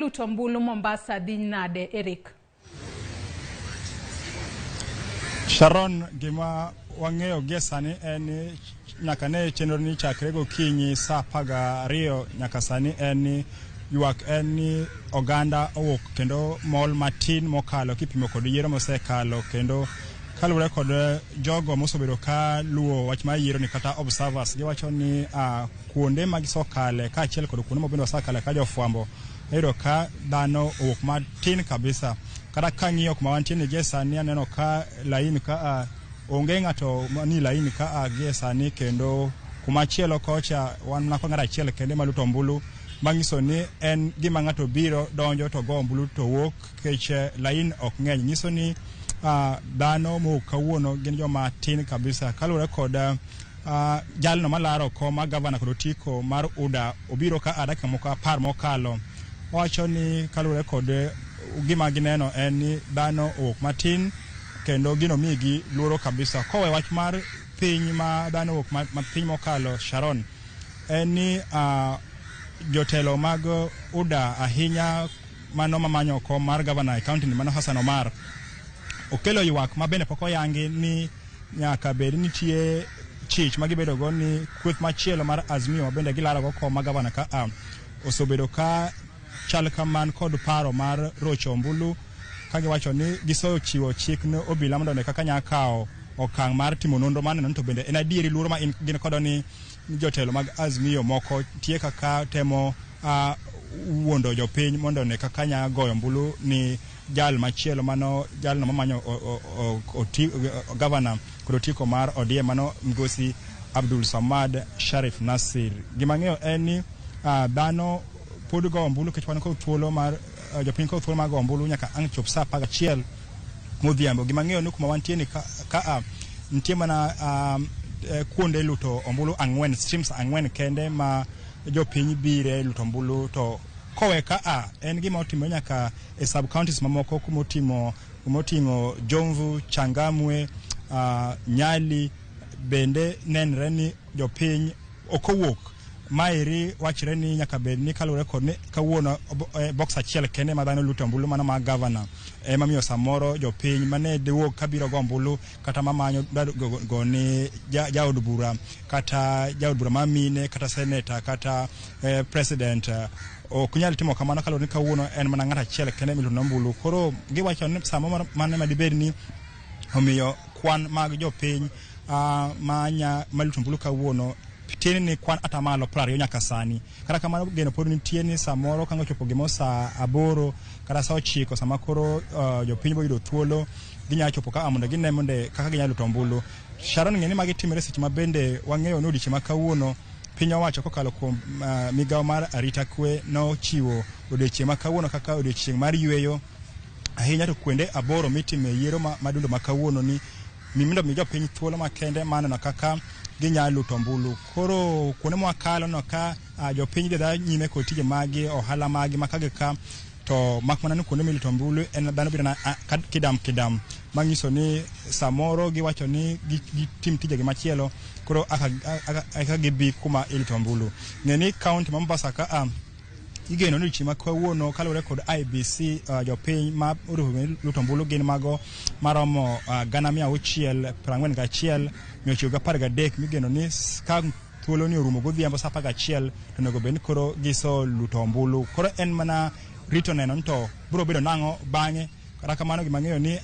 Luto ombulu Mombasa dhi nade, Eric? Sharon, gima wang'eyo gie sani en ni nyaka ne chenro ni chakre gokinyi saa 12 nyaka sani en ni ywak en ni oganda owuok kendo mol matin mokalo kipimo kod yiero mosekalo, kendo kaluwore kod jogo mosebedo ka luwo wach mar yiero ni kata observers, giwacho ni kuonde ma gisekale kaachiel kod kuonde mabende wasekale ka jofwambo, iyudo ka dhano owuok matin kabisa. Kata kang'iyo kuma wantie ni gie sani, aneno ka lain ka onge ng'ato ni lain ka gie sani, kendo kumachielo kocha wan mana kod ng'ato achiel kende maluto ombulu, manyiso ni en gima ng'ato biro donjo to go ombulu to wuok, nikech lain ok ng'eny. Nyiso ni dhano mowuok kawuono gin joma tin kabisa. Kaluwore kod jalno malaro kom mar gavana kod otiko mar UDA, obiro ka dakika moko 10 mokalo, owacho ni kaluwore kod gima gineno en ni dhano owuok matin kendo gino migi luoro kabisa. Kowe wach mar piny ma dhano owuok ma piny mokalo, Sharon, en ni jotelo mag UDA, ahinya mano mamanyo kom mar gavana e kaunti ni, mano Hassan Omar, okelo ywak ma bende pok oyangi ni nyaka bed nitie chich ma gibedo go ni kweth machielo mar Azimio ma bende gilaro go kom mar gavana ka osebedo ka chal kaman kod paro mar rocho ombulu, ka giwacho ni gisechiwo chik ne obila mondo one kaka nya kawo okang' mar timo nonro mar neno ni to bende en adieri luoro ma gin kodo ni jotelo mag Azimio moko tie kaka temo wuondo jopiny mondo one kaka nya goyo ombulu ni jal machielo, mano jalno mamanyo gavana kod otiko mar ODM, mano Migosi Abdul Samad Sharif Nasir. Gima ang'eyo en ni dhano pod go ombulu nikech wan kod thuolo mar jopiny kod thuolo mar go ombulu nyaka ang' chop saa 11 modhiambo. Gima ang'eyo ni kuma wantie ni ka nitie mana kuonde luto ombulu ang'wen, streams ang'wen kende ma jopiny bire luto ombulu, to kowe ka a en gima otimore nyaka e sub counties mamoko kumotimo kumoting'o Jomvu, Changamwe, Nyali bende nenre ni jopiny ok owuok. Maeri wachre ni nyaka bed ni kaluwore kod ni kawuono box achiel kende ma dhano luto ombulu, mano mar gavana, ema miyo samoro jopiny mane diwuok kabiro go ombulu kata mamanyo go ni jaod bura kata jaod bura ma mine kata seneta kata president ok nyal timo kamano kaluwore ni kawuono en mana ng'ato achiel kende miluto ombulu. Koro giwacho ni samoro mano ema dibed ni omiyo kwan mag jopiny manya maluto ombulu kawuono tin ni kwan 20% nyaka sani. Kata kamano, geno pod nitie ni samoro ka ochopo gimo saa 8 kata saa 9, sama koro jopiny boyudo thuolo, ginyalo chopo ka mondo gine mondo kaka ginyalo luto ombulu. Sharon, ng'e ni magi timore seche ma bende wang'eyo ni odiochieng' ma kawuono piny owacho kokalo kuom migawo mar arita kwe nochiwo odiochieng' ma kawuono kaka odiochieng' mar yweyo ahinya, to kuonde aboro mitime yiero madundo ma kawuono ni mondo mi jopiny thuolo makende mar neno kaka ginyalo luto ombulu. Koro kuonde mwakalo no ka jopiny dhi adhiya nyime kod tije magi, ohala magi ma ka gi ka, to mak mana ni kuonde miluto ombulu en dhano biro kidam kidam, manyiso ni samoro giwacho ni gitim tijegi machielo koro eka gibi kuma iluto ombulu. Ng'e ni kaunti ma Mombasa ka a igeno ni odiochieng' ma kawuono, kaluwore kod IEBC, jopiny ma luto ombulu gin mago maromo 641,913, migeno ni ka thuolo ni orumo godhiambo saa 11 to onego bed ni koro giseluto ombulu. Koro en mana rito neno ni to biro bedo nang'o bang'e. Kata kamano, gima ang'eyo ni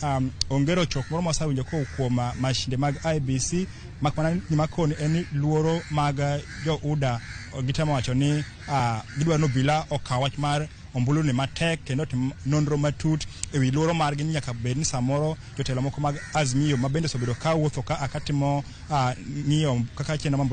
onge rochruok moro mwasewinjo kowuok kuom mashinde mag IEBC, mak mana gima koni en ni luoro mag jo UDA gitemo wacho ni gidwaro ni obila okaw wach mar ombulu ni matek kendo otim nonro matut ewi luoro margi ni nyaka bed ni samoro jotelo moko mag Azimio ma bende osebedo ka wuotho ka katimo ng'iyo kaka chenro mar